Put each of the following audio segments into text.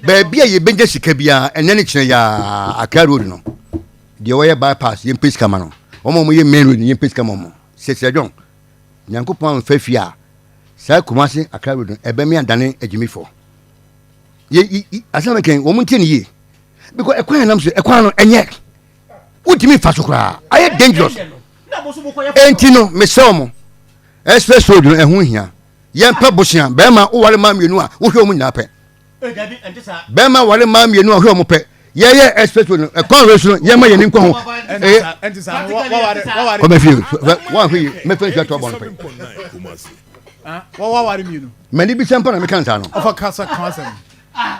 Baabi a yɛbɛnya sika biara ɛnɛ ne kyerɛ yɛa Accra road no deɛ wɔyɛ bypass, yɛmpɛ sika ma no. Wɔn a wɔyɛ main road no, yɛmpɛ sika ma wɔn. Sɛsɛ dwɔn Nyankopɔn amfa fie a, saa Kumase Accra road no ɛbɛme adane agyimifoɔ. Yɛ asɛm kɛn wɔn ntie ne yie, because ɛkwan yɛn nam so, ɛkwan no ɛnyɛ, wontumi nfa so koraa, ayɛ dangerous. Enti no mesrɛ wɔn, express road no ɛho hia. Yɛmpɛ bosea. Bɛrima woware maa mmienu a, wohwɛ wɔn nyinaa pɛ. Bɛrima ware maa mmienu a, wohwɛ wɔn pɛ. Yɛyɛ express road no, ɛkwan wei so no, yɛma yɛn ni nkɔ ho. Kɔmɛ fie wɔn ahwɛ yi mɛfɛ nsuo atɔ bɔ no pɛ. Mɛni bi sɛ mpa na meka nsa no.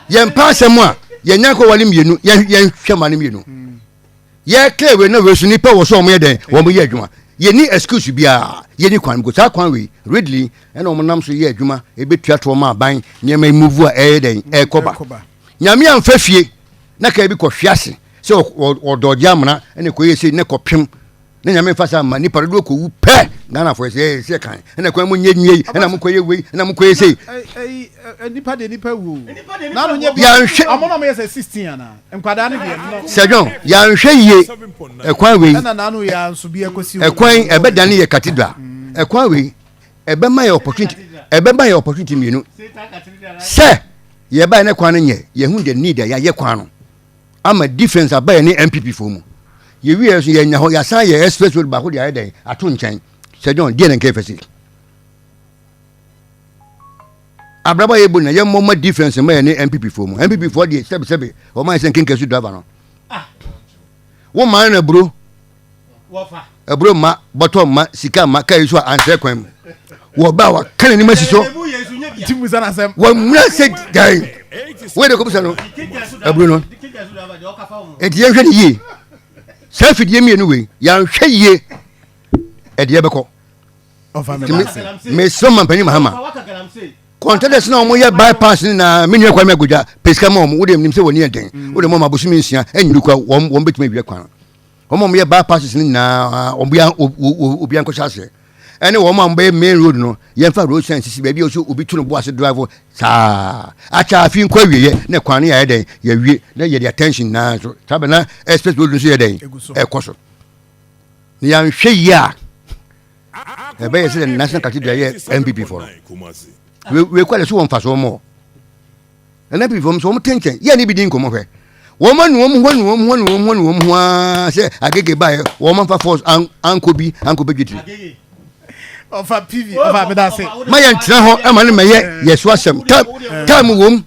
Yɛn pa asɛm a yɛnya kɔ wale mmienu, yɛnhwɛ ma no mmienu. Yɛkɛ wei na wei so nipa wɔ so, wɔn yɛ dɛn, wɔn yɛ adwuma. Yɛni excuse biara, yɛni kwan because saa kwan wei readily ɛna wɔn nam so yɛ adwuma, ebetua toɔ ma aban nneɛma move a ɛyɛ dɛn ɛkɔba. Nyame amfa fie na kaa bi kɔ hwe ase sɛ ɔdɔgye amena ɛna kɔ yɛ sei ne kɔpem ne Nyame nfa sa ma nipa dodoɔ kɔwu pɛ. Ghanafoɔ sɛ sɛ kan ɛna kwan mu nyɛ nwie yi ɛna mo kɔ yɛ wei ɛna mo kɔ yɛ sei. Nipa de nipa wu nanu nye bi. Yɛnhwɛ ɔmo na ɔmo yɛ sɛ 16 ana nkwadaa ne deɛ no. Sɛ John, yɛnhwɛ yie, ɛkwan wei ɛna nanu yɛ nso bi ɛkɔsi. Ɛkwan ɛbɛdane yɛ cathedral. Ɛkwan wei ɛbɛma yɛ opportunity, ɛbɛma yɛ opportunity mmienu sɛ yɛba yɛ ne kwan no nyɛ yɛhu the need a yɛayɛ kwan no ama difference aba yɛ ne NPP foɔ mu. Yɛwie so, yɛnya hɔ, yɛasan yɛ express road baako de ayɛ dɛn ato nkyɛn. Sɛ John deɛ ne nka yɛfɛ si abrabɔ yɛ bu na yɛmmɔ ma difference ma yɛ ne NPP foɔ mu. NPP foɔ deɛ, sɛbesɛbe, wɔn ayɛ sɛ nkenka so driver no wo maa no aburo aburo ma bɔtɔ ma sika ma kaa yi so a ansɛ kwan mu wɔ ba a waka n'anim asi so wɔmuna sɛ dan wei de kɔbisa no aburo no. Nti yɛnhwɛ no yie. Saa afidie mmienu wei, yɛanhwɛ yie, ɛdeɛ bɛkɔ. Mesrɛ ma mpanyin Mahama, contractors na wɔn yɛ bypass ne na me nua Kwame Agodwa pɛ sika ma wɔn. Wode nim sɛ wɔn ni yɛ den, wode mɔ ma abosomi 6 ɛnyini kura wɔn, wɔn bɛtumi awie kwan. Wɔn a wɔyɛ bypasses ne nyinaa, wɔn bia obi ankɔhyɛ aseɛ ɛne wɔn a wɔbɛyɛ main road no, yɛmfa road sign sisi baabi a ɔsɛ obi to no bo ase drive saa akyɛ afi nkɔ awieɛ na kwan no yɛayɛ dɛn yɛwie na yɛde attention nyinaa so saa bɛ na express road nso yɛ dɛn ɛkɔ so. Na yɛanhwɛ yie a, ɛbɛyɛ sɛ National Cathedral yɛ NPP fɔ no wei kɔ de so wɔ mfasoɔ mɔ. Ɛna NPP fɔ so wɔn te nkyɛn yɛ ne bi di nkɔmɔ hwɛ wɔn anu wɔn ho anu wɔn ho anu wɔn ho anu wɔn ho aa sɛ Agege ba yɛ wɔn afa force ankɔ bi ankɔ bɛ dwetiri. Ɔfa pv ɔfa meda ase. Ma yɛn tena hɔ ɛma ne ma yɛ yɛ so asɛm time time wɔm.